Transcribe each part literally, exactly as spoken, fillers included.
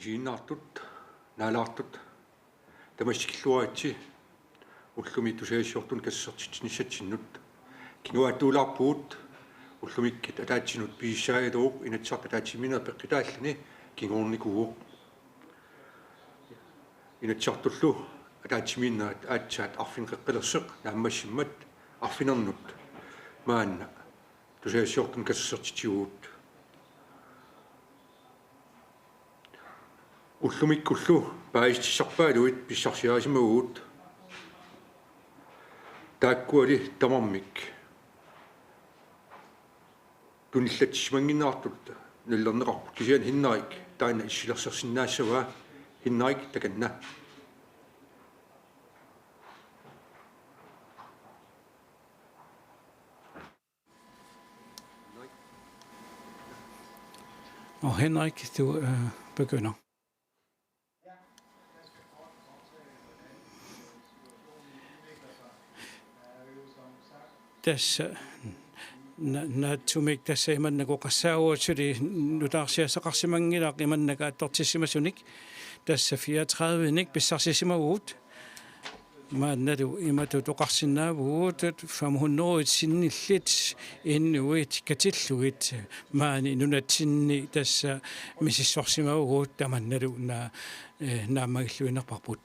Isiginnaartut, naalaartut, tamassi tikilluaritsi ullumi tusagassiortunut kassassertitsinissatsinnut. Kinguaattuulaarpugut ullumikkut ataatsinut pisissagaluarlugu Inatsisartut ataatsimiinnerat peqqutaalluni kinguarnikuuvoq. Inatsisartullu ataatsimiinnerat aatsaat arfineq-qeqqilersoq naammassimmat arfinernut maanna tusagassiortunut kassassertitsivugut. Ullumikkullu paasissutissarpaaluit pissarsiarisimavugut. Taakkuali tamarmik tunillatsissimannginnerartut nallerneqarput, kisianni Henrik taanna issilersersinnaassavaa. Henrik, takanna. Og Henrik, du øh, begynder. Tassa na- naatsumik tassa imannak oqassaagut suli nutaarsiassaqarsimanngilaq imannak attortissimasunik, tassa fireogtredive-nik pissarsisimavugut. Maannalu imatut oqarsinnaavugut, fem hundrede sinnillit inuit katillugit maani nunatsinni tassa misissorsimavugut, tamannalu na- eh, naammagilluinnarparput.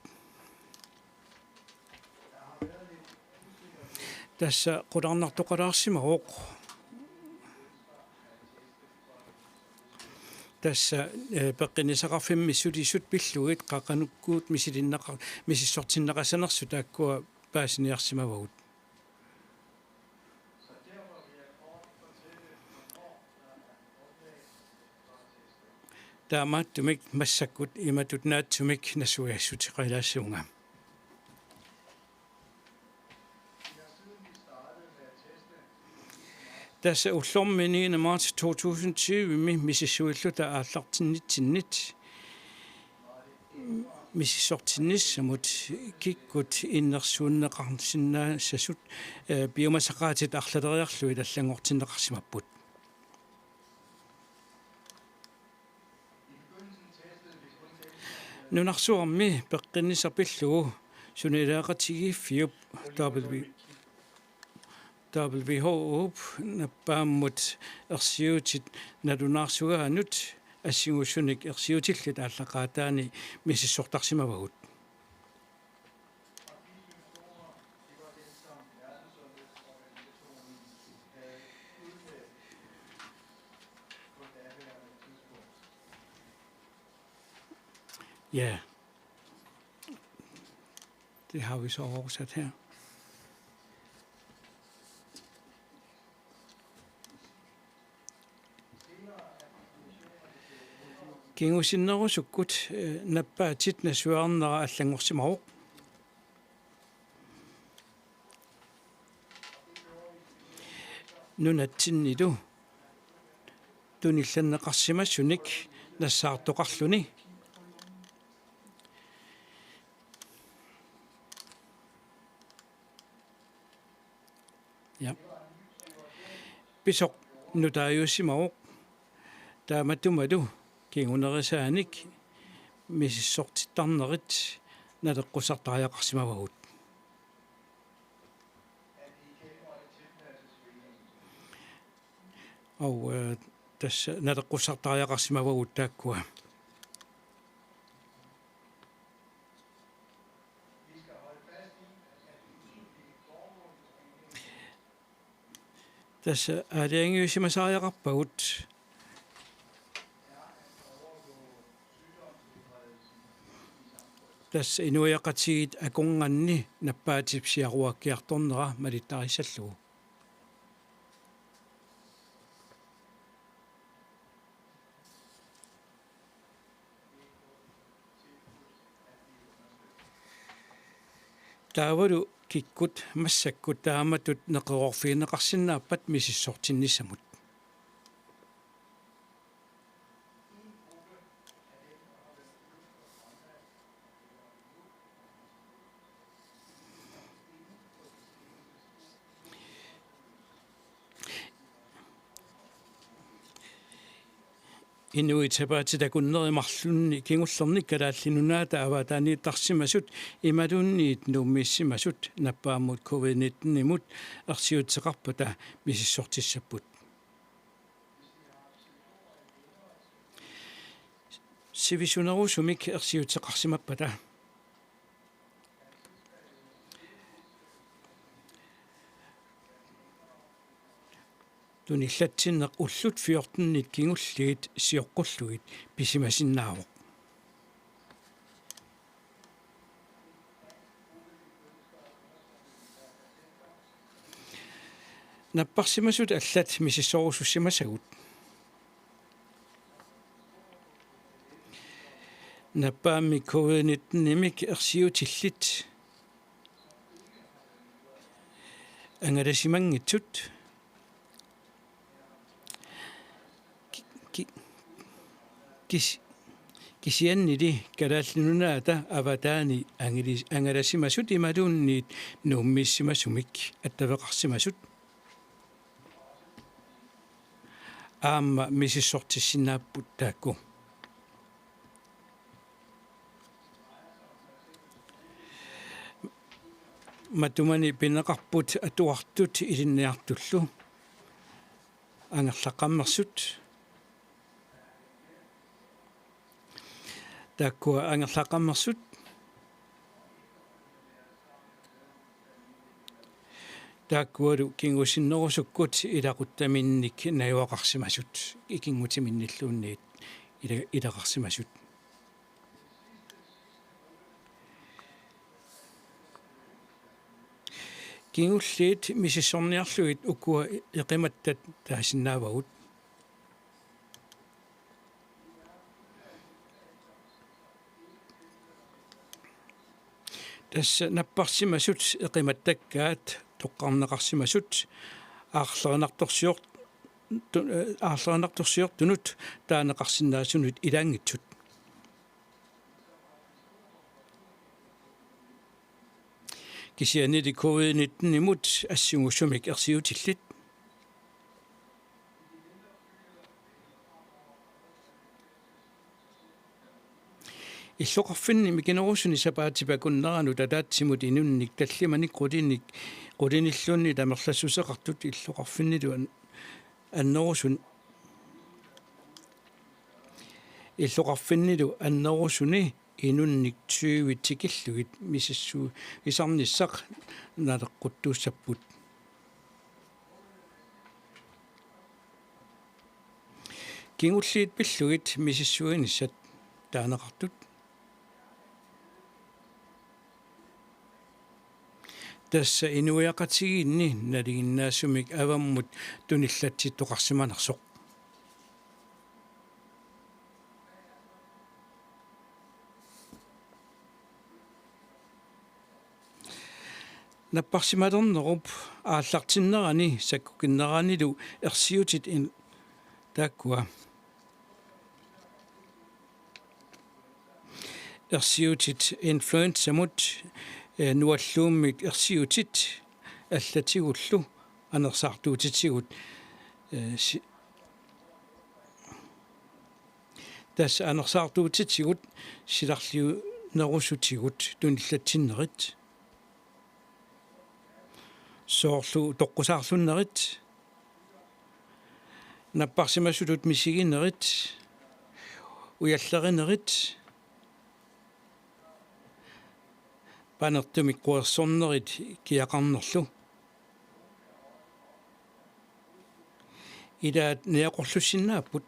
Tassa qularnartoqalaarsimavoq. Tassa eh, peqqinnissaqarfimmi sulisut pillugit qaqanukkut misilinnaqa- misissortinneqassanersut taakkua paasiniarsimavagut. Taamaattumik massakkut imatut naatsumik nassuiassuteqalaassuunga. Tassa ullormi niende marts to tusind tyve-mi misissuilluta aallartinnitsinnit misissortinnissamut kikkut innersuunneqarsinnaassasut eh, piumasaqaatit arlaleriarlugit allanngortinneqarsimapput. Nunarsuarmi peqqinnissaq pillugu suna ilaqatigiiffiup W- W H O-p nappaammut ersiutit nalunaarsugaanut assingussunik ersiutillit aallaqaataani misissortarsimavagut. Ja, det har vi så oversat her. Kingusinnerusukkut eh, nappaatit nassuiarnera allanngorsimavoq. Nunatsinnilu tunillanneqarsimasunik nassaartoqarluni. Ja. Pisoq nutaajusimavoq, taamatumalu kingunerisaanik misissortittarnerit naleqqussartariaqarsimavagut. Au, eh, tassa naleqqussartariaqarsimavagut taakkua. Tassa aalajangiusimasariaqarpagut. Tassa inuiaqatigiit akornanni nappaatip siaruakkiartornera malittarissallugu. Taavalu kikkut massakkut taamatut neqeroorfigineqarsinnaappat misissortinnissamut. Inuit sapaatit akunneri marlunni kingullerni Kalaallit Nunaata avataaniittarsimasut imaluunniit Nuummiissimasut nappaammut covid nitten-imut ersiuteqarpata misissortissapput. Sivisunerusumik ersiuteqarsimappata. Tunillatsinneq ullut fjortenit kingulliit sioqqullugit pisimasinnaavoq. Napparsimasut allat misissorusussimasagut. Nappaammik covid nitten-imik ersiutillit angalasimanngitsut. Ki-, ki-, kis-, kisiannili Kalaallit Nunaata avataani angalis-, angalasimasut imaluunniit Nuummiissimasumik attaveqarsimasut. Aamma misissortissinnaapput taakku. Matumani pineqarput atuartut ilinniartullu angerlaqqammersut. Taakkua angerlaqqammersut. Taakkualu kingusinnerusukkut ilaquttaminnik najugaqarsimasut, ikinngutiminnilluunniit ila-, ilaqarsimasut. Kingulliit misissorniarlugit ukua eqimattat taasinnaavagut. Tassa napparsimasut eqimattakkaat toqqarneqarsimasut aarlerinartorsior-, tu-, aarlerinartorsiortunut taaneqarsinnaasunut ilaanngitsut. Kisiannili covid nitten-imut assingusumik ersiutillit. Illoqarfinni mikinerusuni sapaatip akunneranut ataatsimut inunnik tallimanik qulinik, qulinilluunniit amerlassuseqartut illoqarfinnilu an-, annerusun-, illoqarfinnilu annerusuni inunnik tyve tikillugit misissuisarnissaq naleqquttuussapput. Kingulliit pillugit misissuinissat taaneqartut. Tassa inuiaqatigiinni nalinginnaasumik avammut tunillatsittoqarsimanersoq. Napparsimalernerup aallartinnerani sakkukinneranilu ersiutit in-, taakkua. Ersiutit influenzamut, eh, nualluummik ersiutit allatigullu anersaartuutitigut, eh, si-, tassa anersaartuutitigut silarliunerusutigut tunillatsinnerit. Soorlu toqqusaarlunnerit, napparsimasutut misiginerit, ujallerinerit, panertumik quersornerit kiaqarnerlu. Ilaat niaqorlussinnaapput.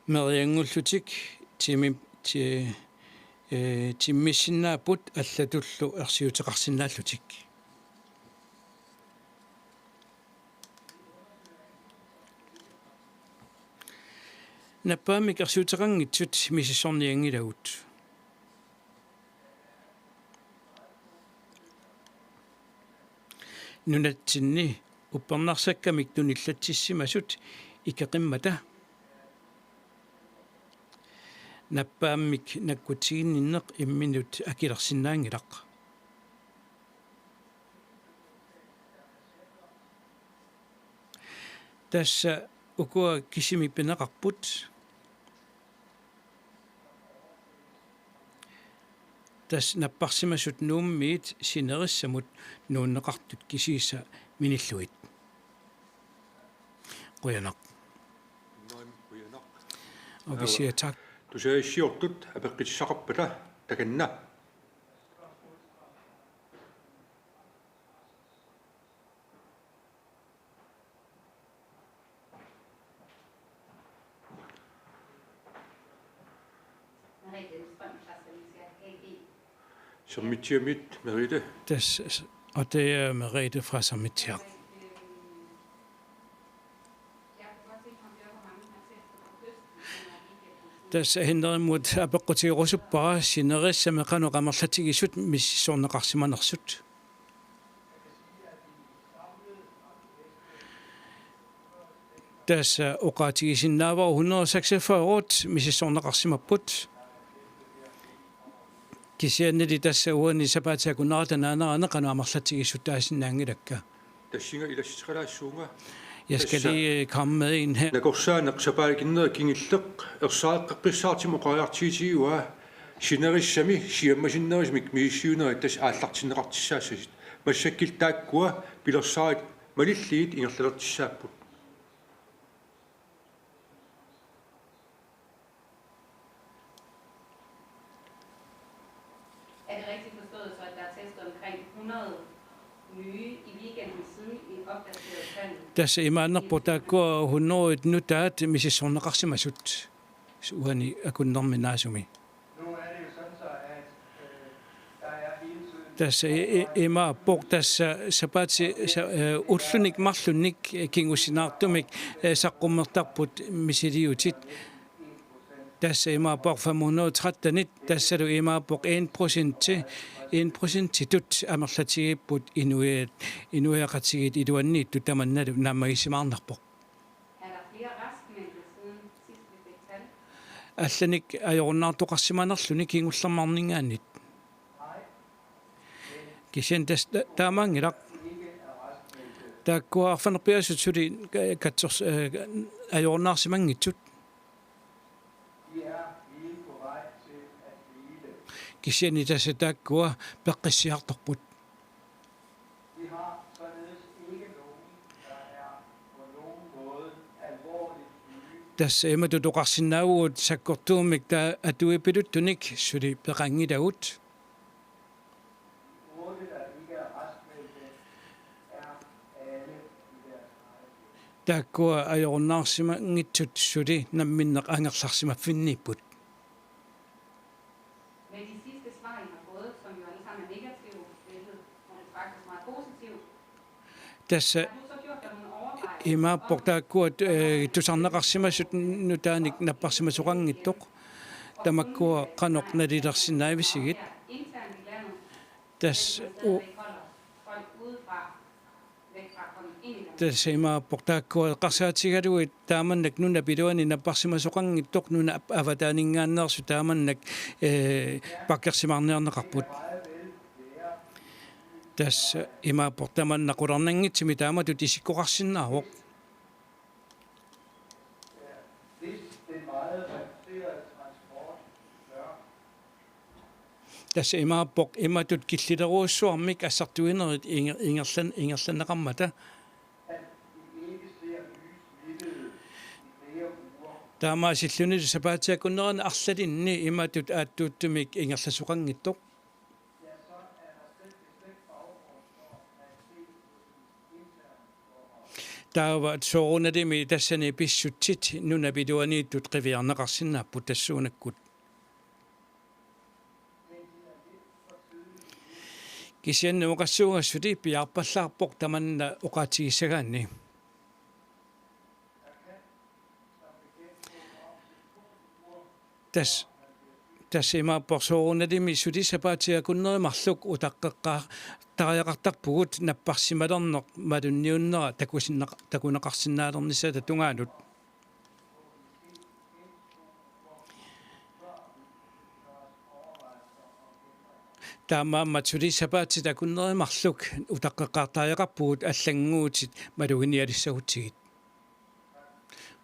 Merianngullutik timi-, ti-, eh, timmissinnaapput allatullu ersiuteqarsinnaallutik. Nappaammik ersiuteqanngitsut misissornianngilagut. Nunatsinni uppernarsakkamik tunillatsissimasut ikeqimmata nappaammik nakkutiginninneq imminut akilersinnaanngilaq. Tassa ukua kisimik pineqarput. Tassa napparsimasut Nuummiit sinerissamut nuunneqartut kisiisa minillugit. Qujanaq. Qujanaq. Og vi siger tak. Tusagassiortut apeqqutissaqarpata takanna. Sammitsiamit Merete. Tassa, og det er Merete fra Sammitsiaq. Tassa Henderimut apeqqutigerusuppara sinerissami qanoq amerlatigisut misissorneqarsimanersut. Tassa oqaatigisinnaavara hundrede seksogfyrre misissorneqarsimapput. Kisiannili tassa uani sapaatip akunnerata naanerani qanoq amerlatigisut taasinnaanngilakka. Tassunga ilassiteqalaassuunga. Jeg skal Tassa lige, øh, komme med en her. Nakorsaaneq sapaatinneq kingulleq ersareqqeqqissaartumik oqariartuutigaara sinerissami siammasinnerusumik misissuinerit tassa aallartinneqartussaassasut. Massakkut taakkua pilersaarutit malillugit ingerlalertussaapput. Er det rigtigt forstået så, at der er testet omkring hundrede nye i weekenden siden I opdaterede tallene? Tassa imaannerpoq taakkua hundrede nutaat misissorneqarsimasut uani akunnermi naasumi. Nu er det jo sådan så, at, øh, der er hele tiden Tassa i-, i-, imaappoq tassa sapaatip-, sa-, øh, ullunik marlunnik kingusinaartumik, øh, saqqummertarput misiliutit. Tassa imaappoq fem hundrede og tretten, tassalu imaappoq en procenti, en procentitut amerlatigipput inui-, inuiaqatigiit iluanniittut tamannalu naammagisimaarnarpoq. Er der flere raskmeldte siden sidst vi fik tal? Allanik ajorunnaartoqarsimanerluni kingullermi marninngaanniit. Kisianni tassa ta-, taamaanngilaq. Taakkua arfineq-pingasut suli ka-, katsors-, øh, ajorunnaarsimanngitsut. Kisianni tassa taakkua peqqissiartorput. Tassa imatut oqarsinnaavugut sakkortuumik taava atuipiluttunik suli peqanngilagut. Taakkua ajorunnaarsimanngitsut suli namminneq angerlarsimaffinniipput. Med de sidste svar, I har fået, som jo alle sammen er negative, hvilket må betragtes meget positivt, Tassa har du så gjort dig nogle overvejelser imaappoq om, taakkua, øh, tusarneqarsimasut nutaanik napparsimasoqanngitsoq. Tamakkua qanoq nalilersinnaavisigit. Internt i landet, Tassa mens man u- stadigvæk holder folk udefra. Tassa imaappoq taakkua eqqarsaatigalugit taamannak nunap iluani napparsimasoqanngitsoq nunap avataaninngaanneersut taamannak, eh, pakkersimaarniarneqarput. Tassa imaappoq tamanna qularnanngitsumik taamatut isikkoqarsinnaavoq. Tassa imaappoq imatut killilerujussuarmik assartuinerit inger-, ingerlan-, ingerlanneqarmata. Taamaasillunilu sapaatip akunnerani arlalinni imatut aattuuttumik ingerlasoqanngitsoq. Taava soorunalimi tassani pissutsit nunap iluaniittut qiviarneqarsinnaapput tassuunakkut. Kisianni oqassuunga suli piaarpallaarpoq tamanna oqaatigissagaanni. Tas-, tassa imaappoq soorunalimi suli sapaatip akunneri marluk utaqqeqqaartariaqartarpugut napparsimalerneq malunniunnera takusinneq-, takuneqarsinnaalernissata tungaanut. Taamaammat suli sapaatip akunneri marluk utaqqeqqaartariaqarpugut allannguutit maluginialissagutsigit.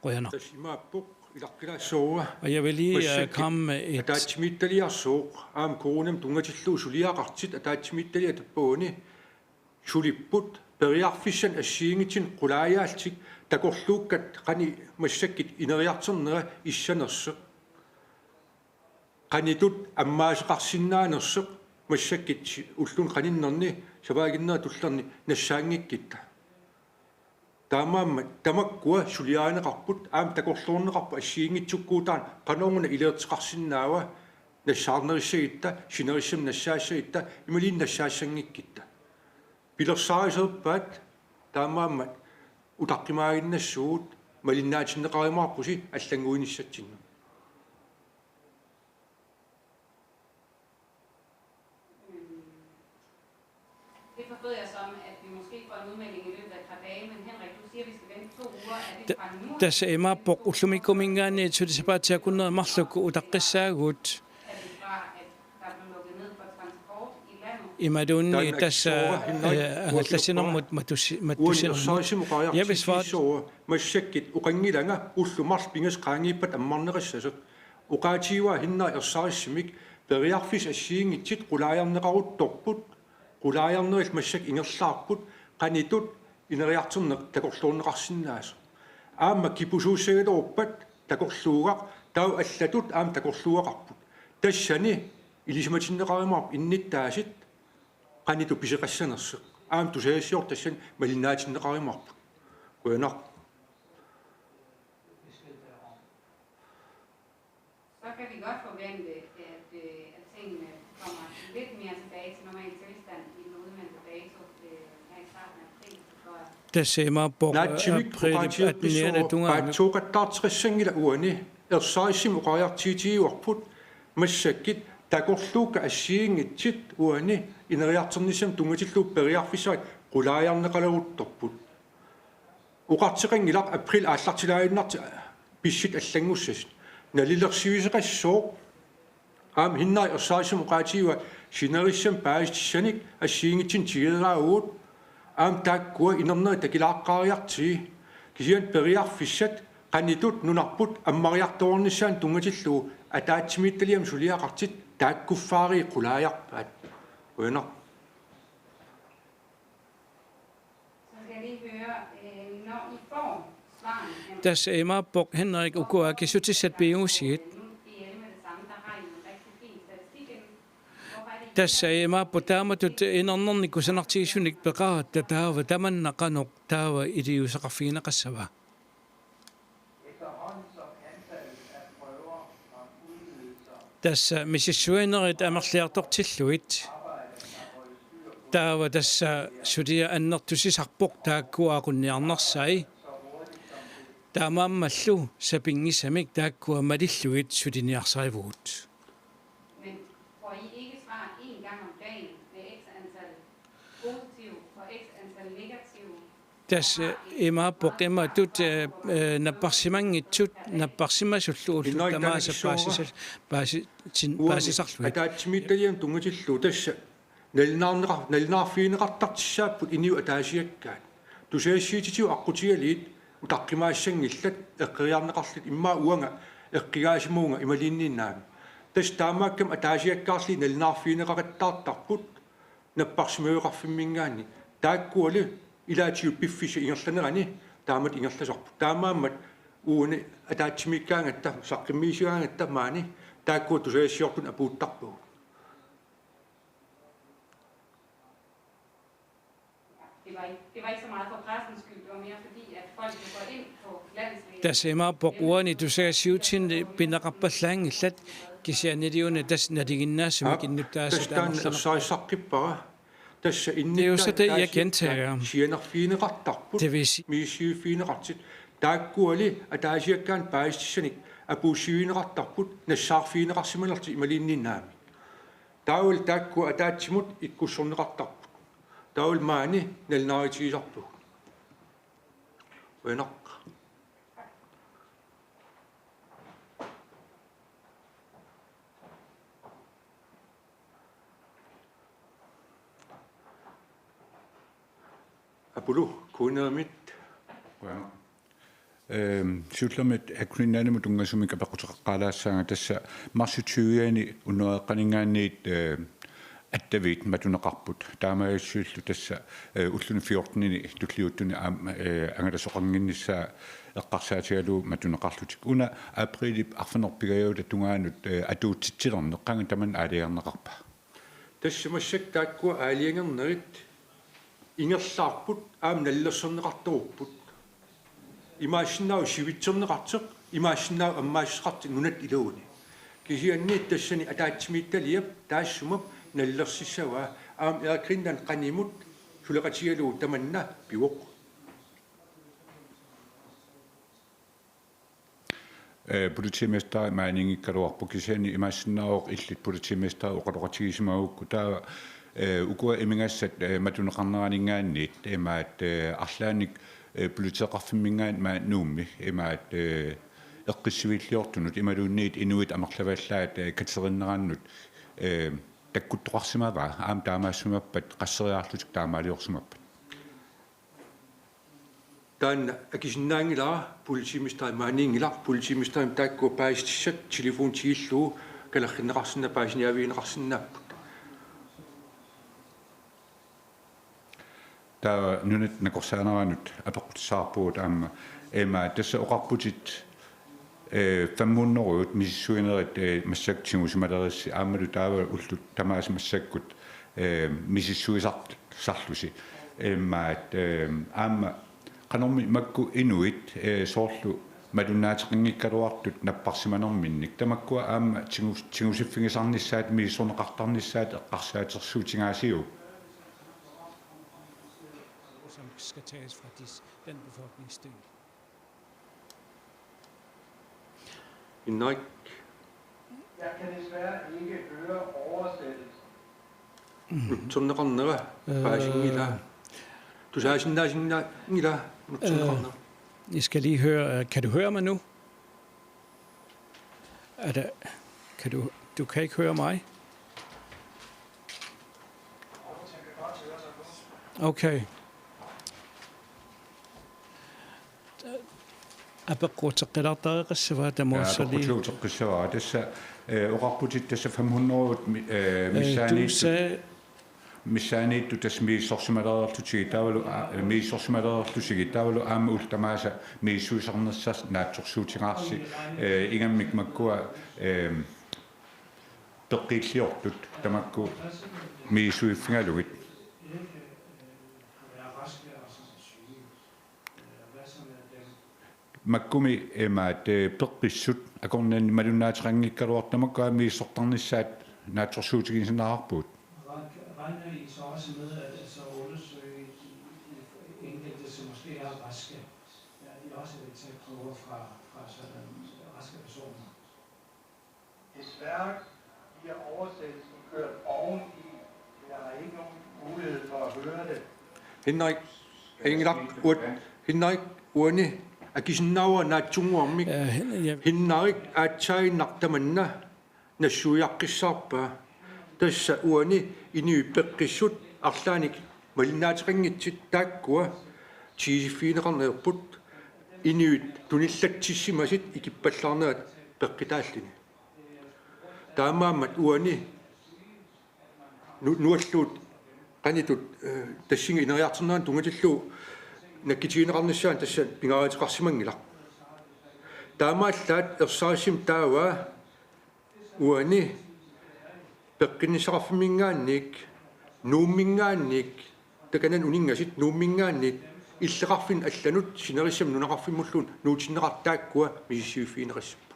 Qujanaq. Tassa imaappoq ilaqqilaassuara. Og jeg vil lige, øh, komme med et ataatsimiititaliarsuuq aamma coronamut tunngatillugu suliaqartut ataatsimiititaliat tappavani sulipput periarfissanik assigiinngitsunik qulaajaallutik takorluukkat qanoq massakkut ineriartornera issanersoq. Qanoq ammaaseqarsinnaanersoq massakkut ulluni qaninnerni savaaginnera tullerni nassaanngikkutta. Taamaammat tamakkua suliarineqarput aamma takorloorneqarpoq assigiinngitsukkuutaarneq qanoruna ileerteqarsinnaava nassaarnerissagutta, sinerissami nassaassagutta, imaluunniit nassaassanngikkukkutta. Pilersaarusiorpaat taamaammat utaqqimaaginnassuugut malinnaatinneqarumaarpusi allannguinissatsinnut. Det forstod jeg som, at vi måske får en udmelding i løbet af et par dage, men Henrik, du siger, at vi skal vente to uger. Er det fra nu? Tassa imaappoq ullumikkuminngaanniit suli sapaatip akunneri marluk utaqqissaagut. Er det fra, at der blev lukket ned for transport i landet? Imaluunniit tassa, øh, angallassinermut matussi-, matussinermut. Ja, hvis svaret. Massakkut oqanngilanga ullut marluk pingasut qaangiuppata ammarneqassasoq. Oqaatigivaa Henrik ersarissumik periarfissat assigiinngitsut qulaajarneqaruttorput, qulaajarnerillu massakkut ingerlaarput, qanoq ineriartorneq takorloorneqarsinnaasoq. Aamma kipusuussagaluarpat takorluugaq, taava allatut aamma takorluugaqarput. Tassani ilisimatinneqarumaarpoq innuttaasut qanoq pisoqassanersoq. Aamma tusagassiortut tassani malinnaatinneqarumaarput. Qujanaq. Så kan vi godt forvente, at, øh, at tingene kommer lidt mere tilbage til normal tilstand i den udmeldte dato, øh, her i starten af april. Så tror jeg. Tassa imaappoq, øh, naatsimik april oqaatigiinnassuuvoq attennianut tungaanut. Paatsooqattaarteqassanngilaq uani, ersarissumik oqariartuutigiuarput, massakkut takorluukkat assigiinngitsut uani ineriartornissamut tunngatillugu periarfissat qulaajarneqaleruttorput. Oqartoqanngilaq april aallartilaaginnartoq pissutsit allanngussasut. Nalilersuisoqassooq. Aamma Henrik ersarissumik oqaatigivaa sinerissami paasitissanik assigiinngitsunik tigueraavugut. Aamma taakkua inernerit takilaaqqaariartigit. Kisianni periarfissat qanoq nunarput ammariartornissaanut tunngatillugu ataatsimiititaliami suliaqartut taakkuffaarii qulaajarpaat. Qujanaq. Så skal jeg lige høre, øh, når I får svarene, Henrik. Tassa imaappoq Henrik, ukua akisutissat piusigit. Nu, I alle med det samme, der har I en rigtig fin statistik. Hvorfor er det, I... Tassa imaappoq taamatut inernerni kusanartigisunik peqaratta taava tamanna qanoq taava iliuuseqarfigineqassava? Tassa misissuinerit amerliartortillugit. Taava tassa suliaq annertusisarpoq taakkua aqunniarnersai. Taamaammallu sapinngisamik taakkua malillugit suliniarsarivugut. Men får I ikke svar en gang om dagen med x antal positive og x antal negative? Tassa imaappoq imatut, øh, øh, napparsimanngitsut, napparsimasullu ullut tamaasa paasisal-, paasi-, tin-, paasisarlugit. Ataatsimiititaliami tunngatillugu tassa nalunaarneqar-, nalunaarfigineqartartussaapput inuit ataasiakkaat. Tusagassiuutitigut aqqutigalugit utaqqimaassanngillat eqqoriarneqarlutik immaqa uanga eqqugaasimavunga imaluunniit naamik. Tassa taamaakkami ataasiakkaarlugit nalunaarfigineqaqattaartarput napparsimaveqarfimminngaanniit. Taakkualu ilaatigut piffissap ingerlanerani taamatut ingerlasarput. Taamaammat uani ataatsimiikkaangatta, saqqummiussigaangatta maani taakkua tusagassiortunut apuuttarpagut. Det var ikke, det var ikke så meget for pressens skyld, det var mere fordi, at folk jo går ind på landslægen. Tassa imaappoq uani tusagassiuutitsinni pineqarpallaanngillat kisianniliuna tassa nalinginnaasumik innuttaasut amerlanerpaat. Tassa taanna ersarissaqqipparput. Tassa innuttaasut ataasiakkaat sianerfigineqartarput. Det vil sige. Misissuiffigineqartut. Taakkualu ataasiakkaanut paasitissanik apuussivigineqartarput nassaarfigineqarsimanerlutik imaluunniit naamik. Taavalu taakkua ataatsimut ikkussorneqartarput. Taavalu maani nalunaarutigisarpagut. Qujanaq. Apulu, Kuunerimit. Qujanaq. Ehm, siullermik Air Greenlandimut tunngasumik apeqquteqaqqaalaassaanga, tassa marsip tyve-ani unnuaqqaninngaanniit, eh, attaviit matuneqarput. Taamaasilluni tassa, eh, ulluni fjortenini tulliuttuni aam-, eh, angalasoqannginnissaa eqqarsaatigalugu matuneqarlutik. Una aprilip arfineq-pingajuata tungaanut, eh, atuutsitsilerneq qanga tamanna aalajangerneqarpa? Tassa massakkut taakkua aalajangernerit ingerlaarput aamma nalilersorneqartorupput. Imaassinnaavoq sivitserneqartoq, imaassinnaavoq ammaassisaqartoq nunatta iluani. Kisianni tassani ataatsimiititaliap taassuma nalilersissavaa, aamma Air Greenland qanimut suleqatigalugu tamanna pivoq. Eh, politimesteri maaniinngikkaluarpoq, kisianni imaassinnaavoq illit politimesteri oqaloqatigisimagukku. Taava, eh, ukua imigassat, eh, matuneqarneraninngaanniit imaat, eh, arlaannik, eh, politeeqarfimminngaanniit maani Nuummi imaat, eh, eqqissiviilliortunut imaluunniit inuit amerlavallaat, eh, katerinnerannut, eh, takkuttoqarsimavaa, aamma taamaassimappat qasseriarlutik taamaaliorsimappat? Taanna akisinnaanngilara, politimesteri maaniinngilaq, politimesterimik taakkua paasissutissat telefoni tigillugu kalerrinneqarsinnaavoq, paasiniaavigineqarsinnaapput. Taava nunatta nakorsaaneranut apeqqutissavarput aamma, ima tassa oqarputit, eh, fem hundrede misissuinerit, eh, massakkut tigusimalerussi aammalu taava ullut tamaasa massakkut, eh, misissuisar-, sarlusi. Imaat, eh, aamma qanormi makku inuit, eh, soorlu malunnaateqanngikkaluartut napparsimanerminnik. Tamakkua aamma tigus-, tigusiffigisarnissaat, misissorneqartarnissaat eqqarsaatersuutigaasiuk? Som skal tages fra dis-, den befolkningsdel. Innarik. Jeg kan desværre ikke høre oversættelsen. Nutserneqarnera paasinngilaq. Tusaasinnaasinnaa-, -nngilaq nutserneqarnera. Øh, jeg skal lige høre, øh, kan du høre mig nu? Er der, kan du, du kan ikke høre mig? Okay. Apeqquteqqilaartareqassava tamuassali? Apeqquteqqilaartareqassava. Tassa, eh, oqarputit tassa fem hundrede mi-, eh, øh, missaaniit-, du sagde, missaaniittut tassa misissorsimalereerlutigit taavalu, a-, misissorsimalereerlusigit taavalu aamma ullut tamaasa misissuisarnissaq naatsorsuutigaarsi, eh, ingammik makkua, eh, peqqiilliortut tamakku misissuiffigalugit. Makkumi imaat, eh, peqqissut akornanni malunnaateqanngikkaluartut tamakku aamma misissortarnissaat naatsorsuutigisinnaavarput. Regner I så også med, at, at så undersøge de, de enkelte, som måske er raske, ja, de også vil tage prøver fra, fra sådan raske personer? Desværre bliver oversættelsen kørt oveni, så jeg har ikke nogen mulighed for at høre det. Henrik, Henrik, uat, Henrik, uani, akisinnaavara naatsunnguamik. Øh, Hen-, ja. Henrik, aatsaaginnaq tamanna nassuiaqqissaarpaa. Tassa uani inuit peqqissut arlaannik malinnaateqanngitsut taakkua tigusiffigineqarneq ajorput, inuit tunillatsissimasut ikippallaarnerat peqqutaalluni. Taamaammat uani nu-, nualluut qanitut, eh, tassunga ineriartornerani tunngatillugu nakkutigineqarnissaanut tassa pingaaruteqarsimanngilaq. Taamaallaat ersarissumik taava uani peqqinnissaqarfimminngaanniit, Nuumminngaanniit, takanani uninngasut Nuumminngaanniit, illoqarfinnut allanut sinerissami nunaqarfimmulluunniit nuutinneqartut taakkua misissuiffigineqassapput.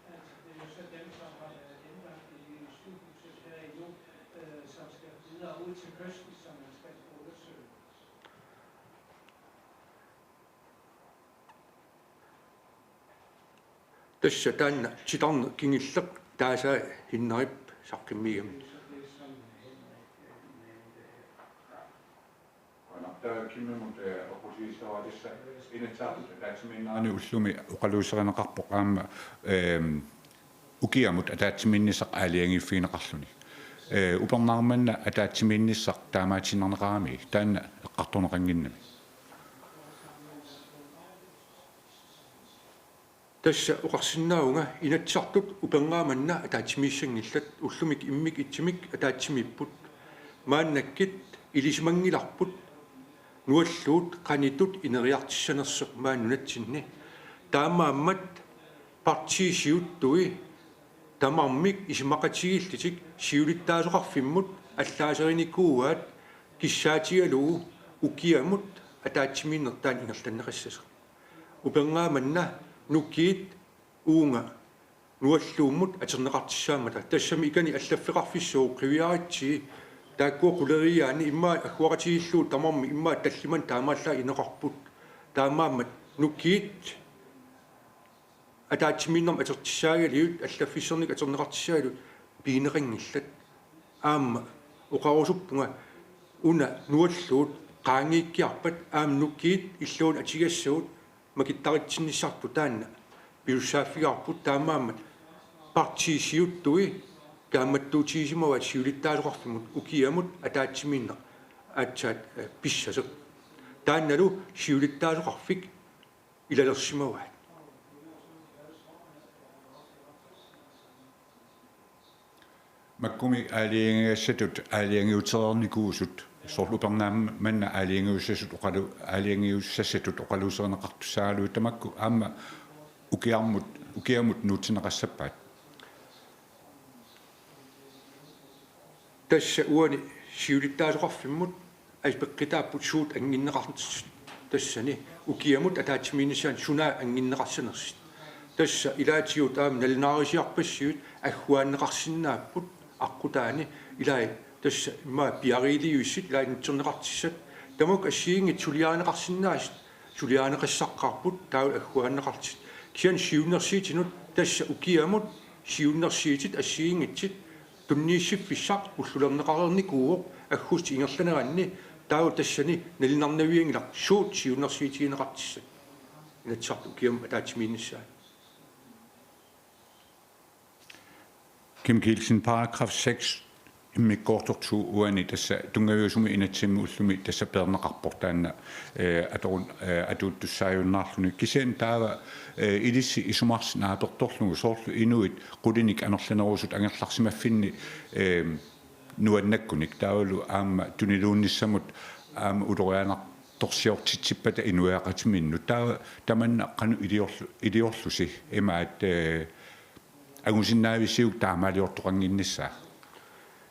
Tassa taanna titarneq kingulleq taasaa Hinnerip saqqummiigami. Taava Kimmimut, eh, oqaatigissavat tassa Inatsisartut ataatsimiinnerani ullumi oqaluuserineqarpoq aamma, ehm, ukiamut ataatsimiinnissaq aalajangiiffigineqarluni. Eh, upernaaq manna ataatsimiinnissaq taamaatiinnarneqarami taanna eqqartorneqannginnami. Tassa oqarsinnaavunga Inatsisartut upernaaq manna ataatsimiissanngillat, ullumi immikkut ittumik ataatsimiipput. Maannakkut ilisimanngilarput nualluut qanoq ittut ineriartissanersoq maani nunatsinni. Taamaammat partiit siuttui tamarmik isumaqatigiillutik siulittaasoqarfimmut allaaserinikuuaat kissaatigalugu ukiamut ataatsimiinneq taanna ingerlanneqassasoq. Upernaaq manna nukiit uunga nualluummut atorneqartussaammata. Tassami ikani allaffeqarfissuup qiviaritsi taakkua quleriiaani immaqa agguaqatigiillugu tamarmik immaqa tallimanik taamaallaat inoqarput. Taamaammat nukiit ataatsimiinnermut atortussaagaluit, allaffissornikkut atorneqartussaagaluit pineqanngillat. Aamma oqarusuppunga una nualluut qaangiikkiarpat aamma nukiit illuunniit atugassagut makittaritsinnissarput taanna pisussaaffigaarput, taamaammat partiit siuttui kaammattuutigisimavaat siulittaasoqarfimmut ukiamut ataatsimiinneq aatsaat, eh, pissasoq. Taannalu siulittaasoqarfik ilalersimavaat. Makkumi aalajangigassatut aalajangiutereernikuusut, soorlu upernaaq manna aalajangiussasut oqalu-, aalajangiussasatut oqaluuserineqartussaagaluit tamakku aamma ukiarmut, ukiamut nuutsinneqassappat? Tassa uani siulittaasoqarfimmut apeqqutaapput suut anginneqartut, tassani ukiamut ataatsimiinnissaanut sunaana anginneqarsimanersut. Tassa ilaatigut aamma nalunaarisiarpassui agguaanneqarsinnaapput aqqutaani, ilai tassa immaqa piariiliuissut ilai nutserneqartussat. Tamakku assigiinngitsut suliarineqarsinnaasut suliarineqassaqqaarput taavalu agguaanneqartut. Kisianni siunnersuutinut tassa ukiamut siunnersuutit assigiinngitsut tunniussiffissaq ullulerneqareernikuuvoq aggustip ingerlaneranni, taava tassani nalunarnavianngilaq suut siunnersuutigineqartussat Inatsisartut ukiamut ataatsimiinnissaat. Kim Kielsen, paragraf seks immikkoortoq to uani tassa tunngaviusumik inatsimmi ullumi tassa peerneqarpoq taanna, eh, atorun-, eh, atuuttussaajunnaarluni. Kisianni taava, eh, ilissi isumarsi naapertorlugu soorlu inuit qulinik amerlanerusut angerlarsimaffinni, eh, nuannakkunik taavalu aamma tuniluunnissamut aamma ulorianartorsiortitsippata inuiaqatimiinnut. Taava tamanna qanoq iliorlu-, iliorlusi imaat, eh, angusinnaavisiuk taamaaliortoqannginnissaa?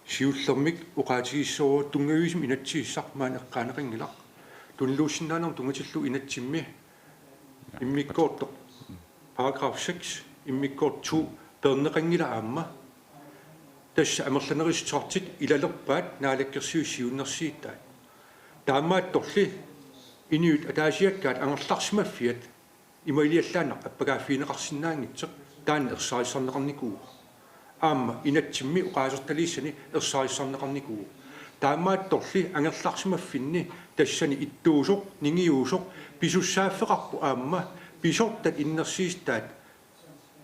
Siullermik oqaatigissavarput tunngaviusumik inatsisissaq maani eqqaaneqanngilaq. Tuniluussinnaanermut tunngatillugu inatsimmi immikkoortoq paragraf seks immikkoortoq to peerneqanngilaq aamma. Tassa amerlanerussuteqartut ilalerpaat naalakkersuisut siunnersuutaat. Taamaattorli inuit ataasiakkaat angerlarsimaffiat imaaliallaannaq appakaaffigineqarsinnaanngitsoq taanna ersarissarneqarnikuuvoq. Aamma inatsimmi oqaasertaliissani ersarissarneqarnikuuvoq. Taamaattorli angerlarsimaffinni tassani ittuusoq, ningiuusoq, pisussaaffeqarpoq aamma pisortat innersuussutaat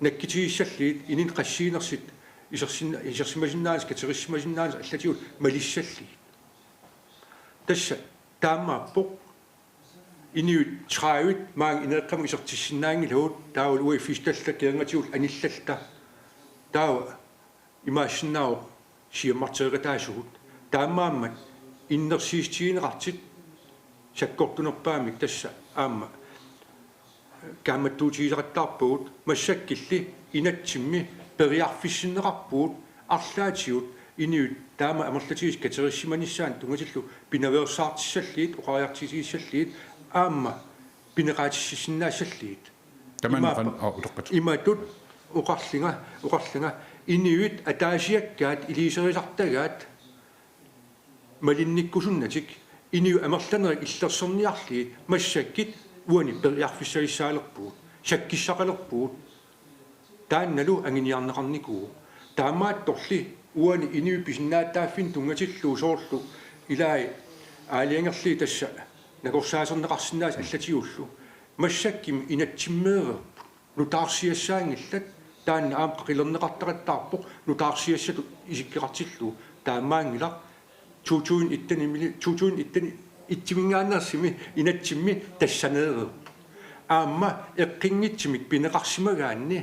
nakkutigissallugit, inuit qassiinersut isersinna-, isersimasinnaanersut, katerissimasinnaanersut allatigut malissallugit. Tassa taamaappoq inuit tredive maanga ineeqqamik isertissinnaanngilagut, taavalu uagut fyrre-llu kingornatigut anillalluta. Taava imaassinnaavoq siammartereqataasugut. Taamaammat innersuussutigineqartut sakkortunerpaamik tassa aamma kaammattuutigisaqattaarpagut, massakkulli inatsimmi periarfissinneqarpugut arlaatigut inuit taama amerlatigisut katerissimanissaannut tunngatillugu pinaveersaartissallugit, oqariartuutigissallugit aamma pineqaatissinnaassallugit. Tamanna Imaappa-, qan-, aa, utoqqatsoq. Imatut oqarlunga, oqarlunga inuit ataasiakkaat iliuuserisartagaat malinnikkusunnatik inuit amerlanerit illersorniarlugit massakkut uani periarfissagissaalerpugut, sakkissaqalerpugut. Taannalu anguniarneqarnikuuvoq. Taamaattorli uani inuit pisinnaatitaaffinnut tunngatillugu soorlu ilai aalajangerlugit tassa nakorsaaserneqarsinnaasut allatigullu. Massakkut inatsimmeereerput. Nutaarsiassaanngillat, taanna aamma qaqilerneqartaqattaarpoq nutaarsiassatut isikkoqartillugu, taamaanngilaq to tusind et-imi, to tusind et-imi ittuminngaanneersumi inatsimmi tassaneereerpoq. aamma eqqunngitsumik pineqarsimagaanni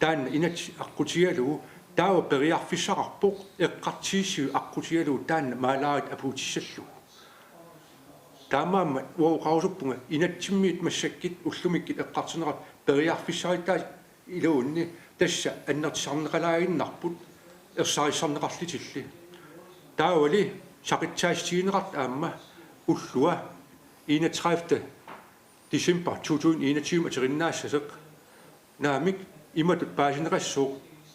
taanna inatsit aqqutigalugu taava periarfissaqarpoq eqqartuussiviit aqqutigalugu taanna maalaarit apuutissallugu. Taamaammat uanga oqarusuppunga inatsimmiit massakkut ullumikkut eqqartorneqartut periarfissaritaat iluunni tassa annertusarneqalaaginnarput ersarissarneqarlutillu. Taavali saqqummiussineqartut aamma ullua enogtredivte december to tusind enogtyve ateriinnaassasoq. Naamik imatut paasineqassooq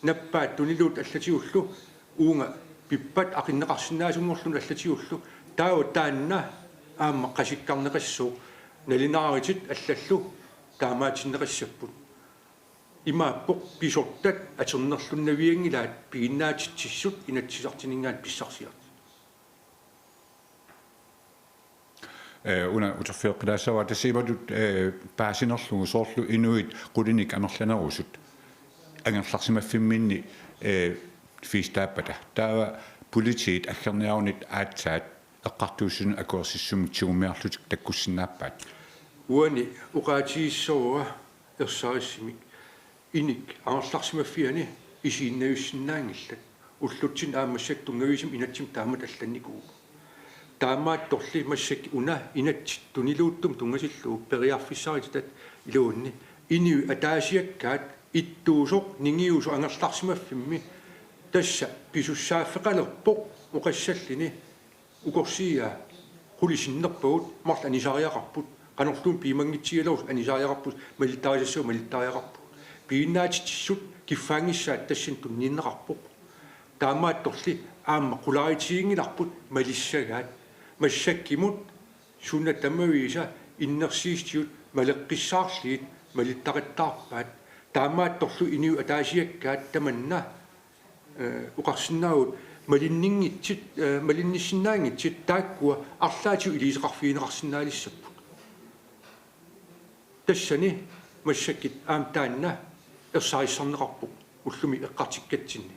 nappaat tuniluuttut allatigullu uunga pippat aqunneqarsinnaasunngorluni allatigullu taava taanna aamma qasukkarneqassooq nalunaarutit allallu taamaatinneqassapput. Imaappoq pisortat atornerlunnavianngilaat piginnaatitsissut inatsisartuninngaanniit pissarsiat. Eh, una uterfigeqqilaassavara tassa imatut, eh, paasinerlugu soorlu inuit qulinik amerlanerusut angerlarsimaffimminni, eh, fiistaappata. Taava politiit aggerniarunit aatsaat eqqartuussineq akuersissummik tigummiarlutik takkussinnaappaat. Uani oqaatigissavara ersarissumik inuit angerlarsimaffianni isiginnavissinnaanngillat. Ullutsinni aamma massakkut tunngaviusumik inatsimmi taamatut allannikuuvoq. Taamaattorli massakkut una inatsit tuniluuttumut tunngatillugu periarfissaritaat iluunni inuit ataasiakkaat ittuusoq ningiusoq angerlarsimaffimmi tassa pisussaaffeqalerpoq oqassalluni ukorsiiaa qulit sinnerpagut marluk anisariaqarput, qanorluunniit piumanngitsigigaluarussi anisariaqarput, malittarisassavut malittariaqarput. Piginnaatitsissut kiffaanngissaat tassani tunniunneqarpoq. Taamaattorli aamma qularutiginngilarput malissagaat. Massakkumut suna tamaviisa innersuussutigut maleqqissaarlugit malittaqattaarpaat. Taamaattorlu inuit ataasiakkaat tamanna eh, oqarsinnaavugut malinninngitsut, eh, malinnissinnaanngitsut taakkua arlaatigut iliuuseqarfigineqarsinnaalissapput. Tassani massakkut aamma taanna ersarissarneqarpoq ullumi eqqartukkatsinni.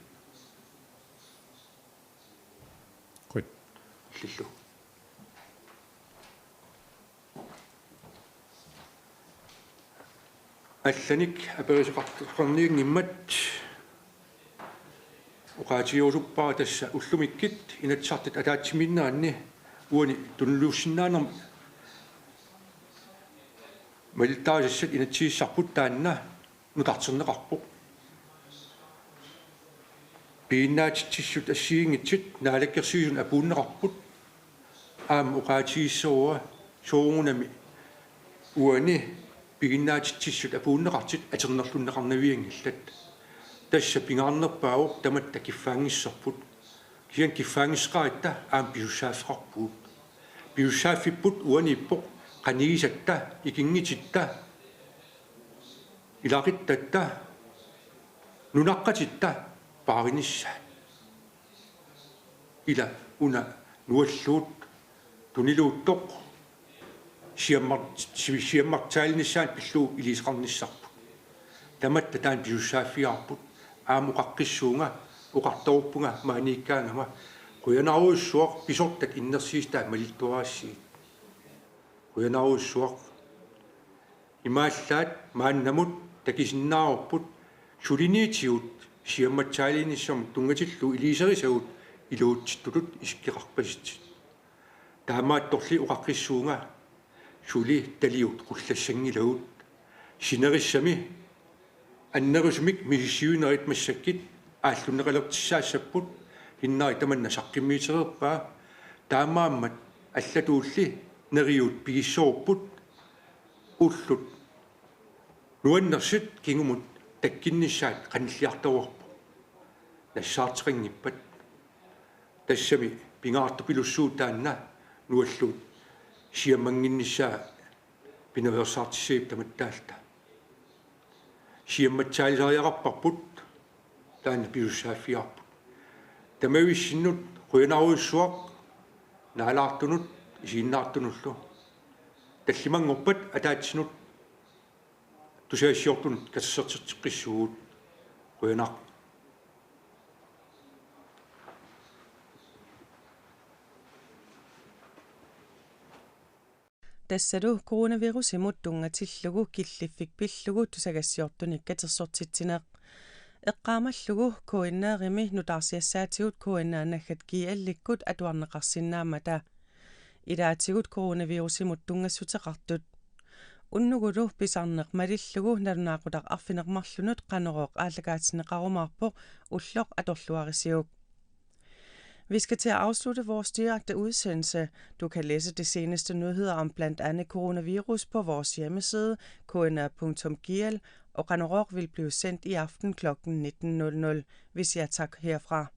Qujan. Illillu. Allanik aperisoqartoqarnianngimmat oqaatigerusuppara tassa ullumikkut Inatsisartut ataatsimiinneranni uani tuniluussinnaanermut malittarisassat inatsisissarput taanna nutarterneqarpoq. Piginnaatitsissut assigiinngitsut naalakkersuisuni apuunneqarput. Aamma oqaatigissavara soorunami uani piginnaatitsissut apuunneqartut atornerlunneqarnavianngillat. Tassa pingaarnerpaavoq tamatta kiffaanngissorput. Kisianni kiffaanngisseqaratta aamma pisussaaffeqarpugut. Pisussaaffipput uaniippoq qanigisatta, ikinngutitta, ilaquttatta, nunaqqatitta paarinissaat. Ila una nualluut tuniluuttoq siammar-, si-, siammartaalinissaanut pillugu iliuuseqarnissarput. Tamatta taanna pisussaaffigaarput, aamma oqaqqissuunga, oqartorpunga maaniikkaangama, qujanarujussuaq pisortat innersuussutai malittuarassigit. Qujanarujussuaq. Imaallaat maannamut takusinnaavarput suliniutigut siammartaalinissamut tunngatillugu iliuuserisagut iluutsittutut isikkoqarpasitsit. Taamaattorli oqaqqissuunga suli taliut qullassanngilagut. Sinerissami annerusumik misissuinerit massakkut aallunneqalertussaassapput, Hinnarik tamanna saqqummiutereerpaa. Taamaammat allatuulli neriuut pigissavarput ullut nuannersut kingumut takkunnissaat qanilliartoreerpoq. Nassaarteqanngippat. Tassami pingaartupilussuuvoq taanna nualluut siammannginnissaa pinaveersaartussaagipput tamattaalluta. Siammartaalisariaqarparput taanna pisussaaffigaarput. Tamavissinnut qujanarujussuaq naalaartunut isiginnaartunullu. Tallimanngorpat ataatsinut tusagassiortunut katersorteqqissuugut. Qujanaq. Tassalu coronavirusimut tunngatillugu killiffik pillugu tusagassiortunik katersortitsineq. Eqqaamallugu K N R-imi nutaarsiassaatigut K N R naggat G L-ikkut atuarneqarsinnaammata. Ilaatigut coronavirusimut tunngassuteqartut. Unnugulu pisarneq malillugu nalunaaqutaq arfineq-marlunut Qanorooq aallakaatinneqarumaarpoq, ulloq atorluarisiuk. Vi skal til at afslutte vores direkte udsendelse. Du kan læse de seneste nyheder om blandt andet coronavirus på vores hjemmeside, K N R punktum G L, og Qanorooq vil blive sendt i aften klokken nitten nul nul. Vi siger tak herfra.